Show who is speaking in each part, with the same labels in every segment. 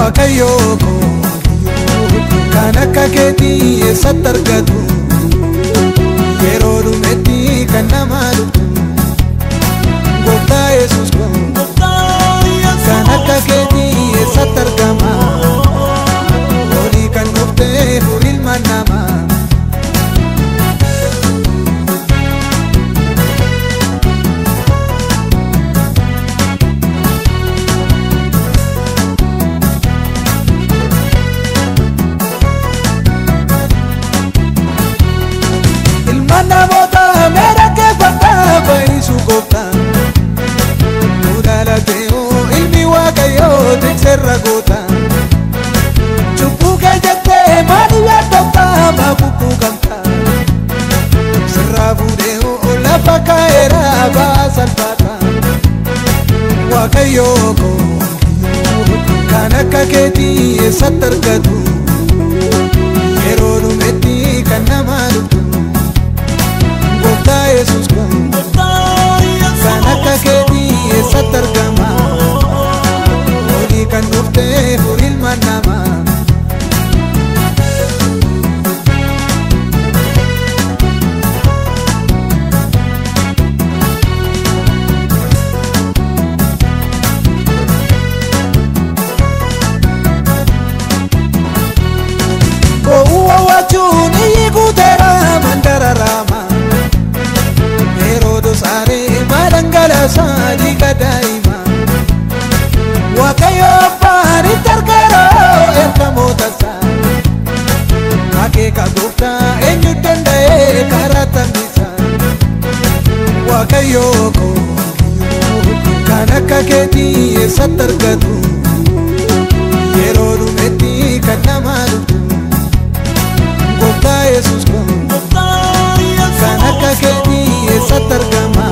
Speaker 1: Waaqayyo koo kan akka keetii eessatti argatu yeroo dhumetti kan nama dhuftu Gooftaa Yesuus koo kan akka keetii eessatti argama olii kan dhuftee ilma namaa. Namoota meera keeffadhaa baay'isu gooftaa nu dhalatee ilmi Waaqayyoo tikseerra goota cubbuu kee jettee maaliif yaaddoftaa maaf kukkuu sirraa fuudhee lafa kaa'eera baasalfaata Waaqayyoo koo kan akka keetii eessatti argatu yeroo dhumetti kan nama dhuftu Gooftaa Yesuus koo kan akka keetii eessatti argama olii kan dhuftee ilma namaa. Bo'uu wachuun iyyi guuteera mandara raamaa. Saaree madhangalaasaa dhiiga daa'ima Waaqayyo abbaan itti argeera ergamoota isaa akeeka gooftaa eenyu danda'ee karaa tambisa Waaqayyo koo kan akka keetii eessatti argatu yeroo dhumetti kan nama dhuftu Gooftaa Yesuus koo kan akka keetii eessatti argama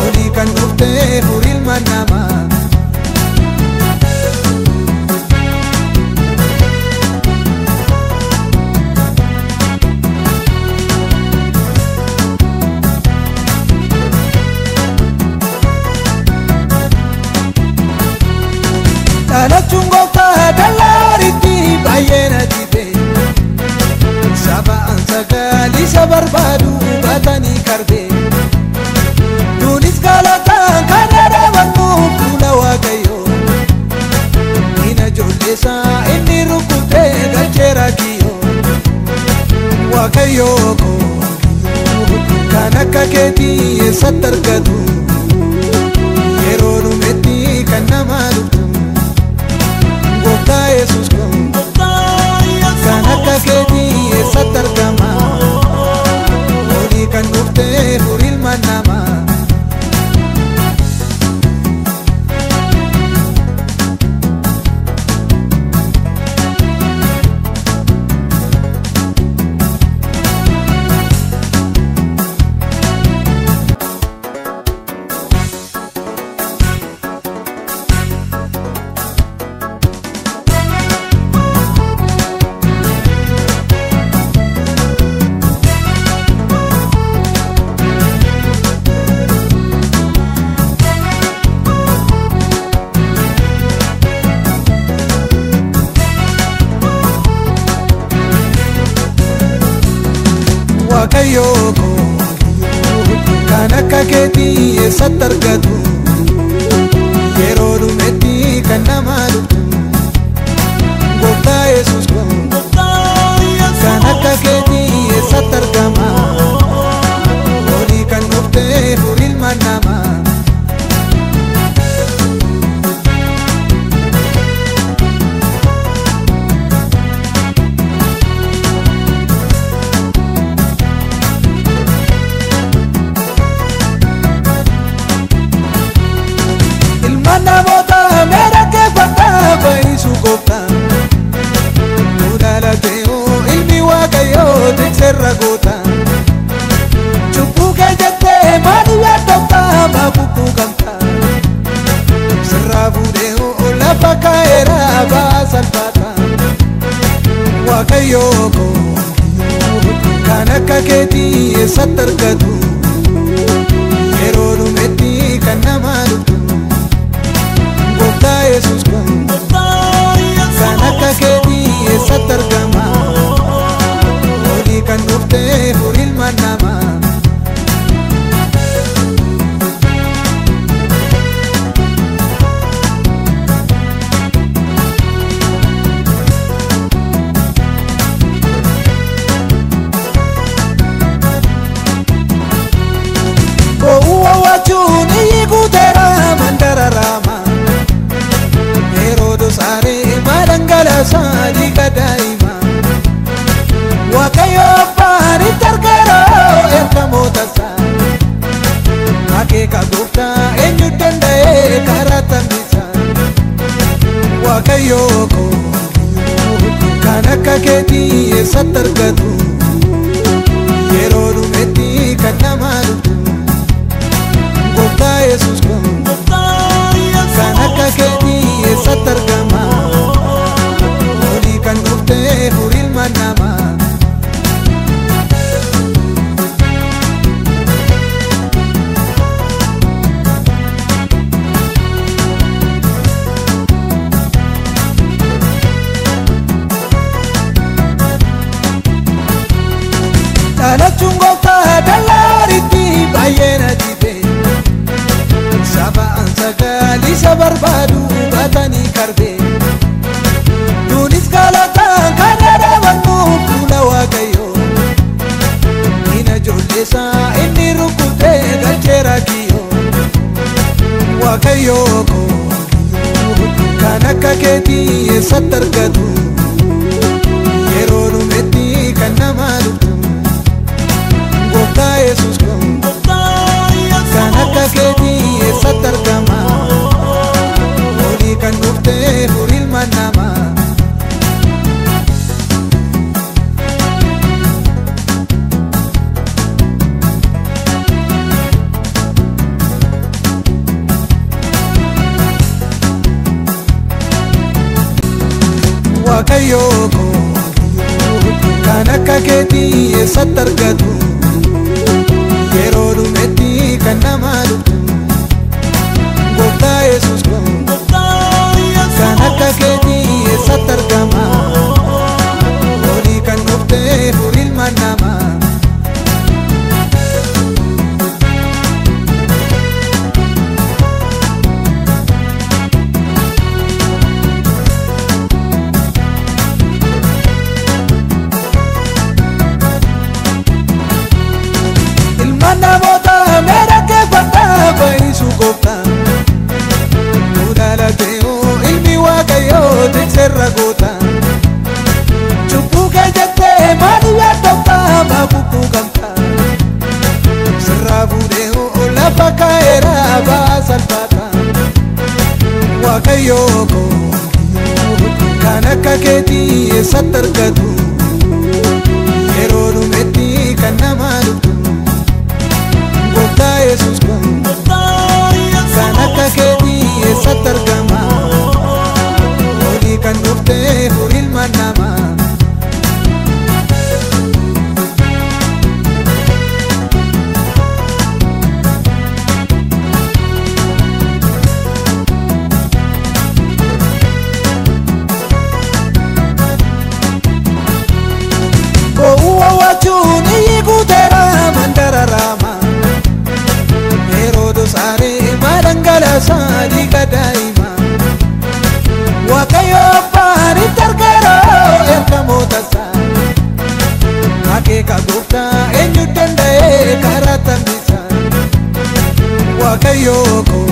Speaker 1: olii kan dhuftee ilma namaa. Dhalachuun gooftaa dallaaritti baay'ee na dhibe saba ansagal isa barbaadu baatanii karbe nuunis galataan kan dhadhabannu fuula Waaqayyoo ina ijoolleessaa inni rukutee galcheera kiyyoo Waaqayyoo koo kan akka keetii eessatti argatu yeroo dhumetti kan nama dhuftu Gooftaa Yesuus koo kan akka keetii eessatti argama olii kan dhuftee ilma namaa. Waaqayyo koo kan akka keetii eessatti argatu yeroo dhumetti kan nama dhuftu Gooftaa Yesuus koo kan akka keetii eessatti argama olii kan dhuftee ilma namaa. Namoota meera keeffadhaa baay'isu gooftaa nu dhalatee ilmi Waaqayyoo tikseerra goota cubbuu kee jettee maaliif yaaddoftaa maaf kukkuu sirraa fuudhee lafa kaa'eera baasalfaata Waaqayyo koo kan akka keetii eessatti argatu yeroo dhumetti kan nama dhuftu Gooftaa Yesuus koo akka keetii eessatti argatu? Yeroo dhumetti kan nama dhuftu. Gooftaa Yesuus koo, kan akka keetii eessatti argama? Olii kan dhuftee furii ilma namaa. Dhalachuun gooftaa dallaaritti baay'ee na jibe. Saba an sagalisa barbaadu baatanii karbe. Nuunis galataan kan dhaabannu fuula Waaqayyoo. Ina ijoolleessaa inni rukutee galcheera kiyyoo. Waaqayyoo koo, kan akka keetii eessatti argatu? Yeroo dhumetti kan nama dhuftu. Gooftaa Yesuus koo, kan akka keetii eessatti argama? Olii kan dhuftee furii ilma namaa. Waaqayyoo koo, kan akka keetii eessatti argatu? Yeroo dhumetti kan nama dhuftu. Gooftaa Yesuus koo, kan akka keetii eessatti argama? Olii kan dhuftee furii ilma namaa. Ilmaan namoota meera keeffadhaa baay'isu gooftaa. Dhalateeoo ilmi Waaqayyoo tikseerra goota. Cubbuu kee jettee maali yaaddoftaa maa kukkuukamta? Sirraa fuudhee lafa kaa'eera ba'aa salphaata. Waaqayyoo koo, kan akka keetii eessatti argatu? Yeroo dhumetti kan nama dhuftu. Gooftaa Yesuus koo, kan akka keetii eessatti argama? Olii kan dhuftee furii ilma namaa. Bo'uu wajjuun iyyi guuteera mandara Raamaa. Yeroo saaree madhangalaasaa dhiiga daa'imaa. Waaqayyo abbaan itti argeera ergamoota isaa. Akeeka gooftaa eenyu danda'ee karaa tambisa? Waaqayyo koo,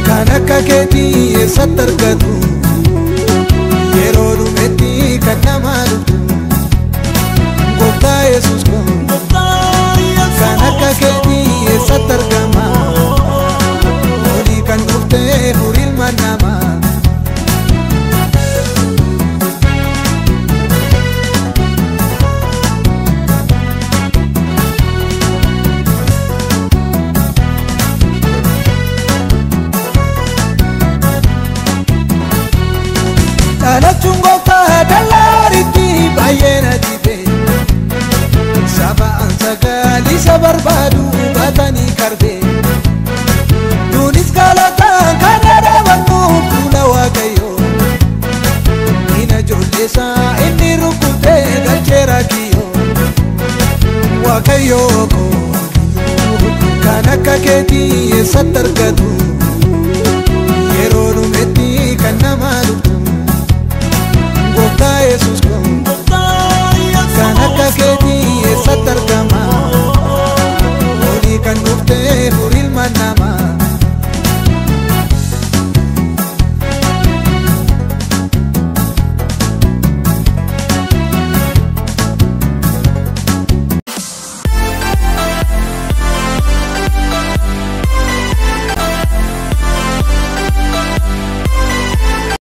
Speaker 1: kan akka keetii eessatti argatu? Yeroo dhumetti kan nama dhuftu. Gooftaa Yesuus koo, kan akka keetii eessatti argama? Olii kan dhuftee furii ilma namaa. Dhalachuun gooftaa dallaaritti baay'ee na jibe. Saba an sagalisa barbaadu baatanii karbe. Nuunis galataan kan dhaabannu fuula Waaqayyoo. Ina ijoolleessaa inni rukutee galcheera kiyyoo. Waaqayyoo koo, kan akka keetii eessatti argatu? Yeroo dhumetti kan nama dhuftu. Gooftaa Yesuus koo, kan akka keetii.